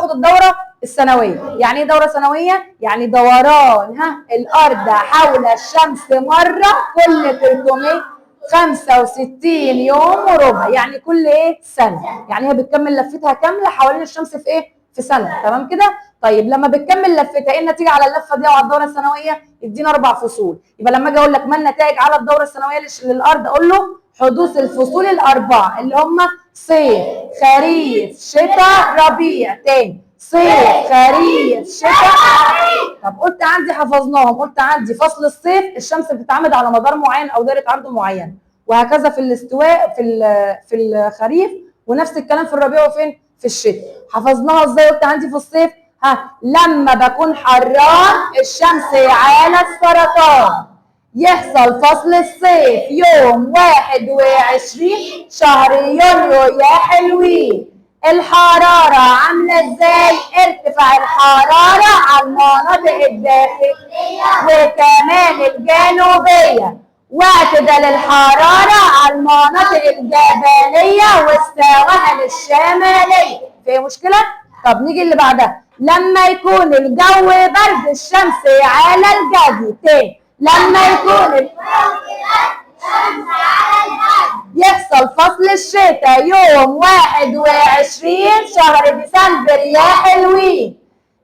باخد الدورة السنوية. يعني ايه دوره سنوية؟ يعني دوران الارض حول الشمس مرة كل 365 يوم وربع، يعني كل ايه؟ سنة. يعني هي بتكمل لفتها كاملة حوالين الشمس في ايه؟ في سنة. تمام كده؟ طيب لما بتكمل لفتها ايه النتيجة على اللفة دي او على الدورة السنوية؟ يدينا 4 فصول. يبقى لما اجي اقول لك ما النتائج على الدورة السنوية للارض، اقول له حدوث الفصول الاربعة اللي هم صيف، خريف، شتاء، ربيع. تاني، صيف، خريف، شتاء. طب قلت عندي حفظناهم، قلت عندي فصل الصيف الشمس بتتعمد على مدار معين او دايرة عرض معين، وهكذا في الاستواء في الخريف، ونفس الكلام في الربيع وفين؟ في الشتاء. حفظناها ازاي؟ قلت عندي في الصيف لما بكون حران الشمس على السرطان، يحصل فصل الصيف يوم 21 شهر يونيو يا حلوين. الحرارة عاملة ازاي؟ ارتفاع الحرارة على المناطق الداخلية وكمان الجنوبية، واعتدال الحرارة على المناطق الجبلية والسواحل الشمالية. في مشكلة؟ طب نيجي اللي بعدها، لما يكون الجو برد الشمس على الجدي. تاني، لما يكون الجو برد الشمس على الجدي، يحصل فصل الشتاء يوم 21 شهر ديسمبر يا حلوين.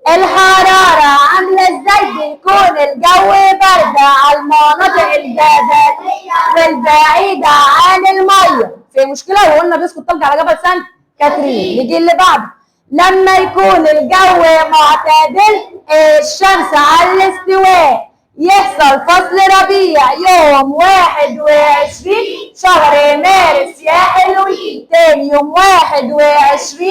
الحرارة عاملة ازاي؟ بيكون الجو برد على المناطق الجبلية والبعيدة عن المية. في مشكلة؟ وقلنا بيسقط ثلج على جبل سانت كاترين. نيجي اللي بعده، لما يكون الجو معتدل الشمس على الاستواء، يحصل فصل ربيع يوم 21 شهر مارس يا حلوين. تاني، يوم 21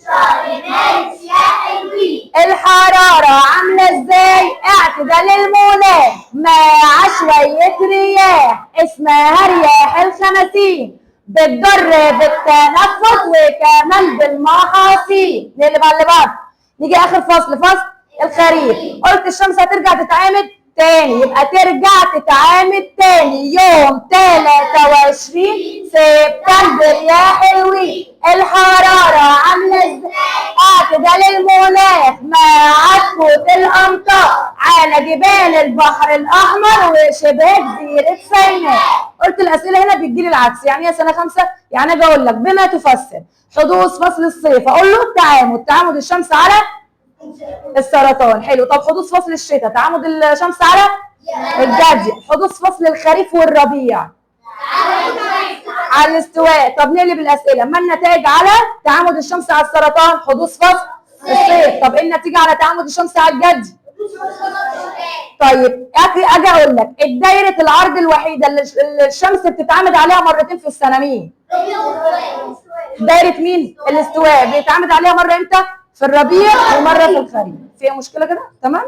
شهر مارس يا حلوين. الحرارة عاملة ازاي؟ اعتدال المناخ مع شوية رياح اسمها رياح الخماسين، بتضر بالتنفس وكمان بالمحاصيل. نقلب على اللي بعده، نيجي اخر فصل، فصل الخريف. قلت الشمس هترجع تتعامد تاني، يبقى ترجع تتعامد تاني يوم 23 سبتمبر يا حلوين. الحرارة عاملة ازاي؟ اعتدال المناخ مع سقوط الامطار على جبال البحر الاحمر وشبه جزيرة سيناء. قلت الاسئلة هنا بتجيلي العكس، يعني ايه سنة 5؟ يعني اجي اقول لك بما تفسر حدوث فصل الصيف، اقول له التعامد، تعامد الشمس على السرطان. حلو. طب حدوث فصل الشتاء، تعامد الشمس على الجدي. حدوث فصل الخريف والربيع على الاستواء. طب نقلب الاسئلة، ما النتائج على تعامد الشمس على السرطان؟ حدوث فصل الصيف. طب ايه النتيجة على تعامد الشمس على الجدي؟ طيب اجي اقول لك الدايرة العرض الوحيدة اللي الشمس بتتعامد عليها مرتين في السنة مين؟ دايرة مين؟ الاستواء. بيتعامد عليها مرة امتى؟ في الربيع ومرة في الخريف. في مشكلة كده؟ تمام.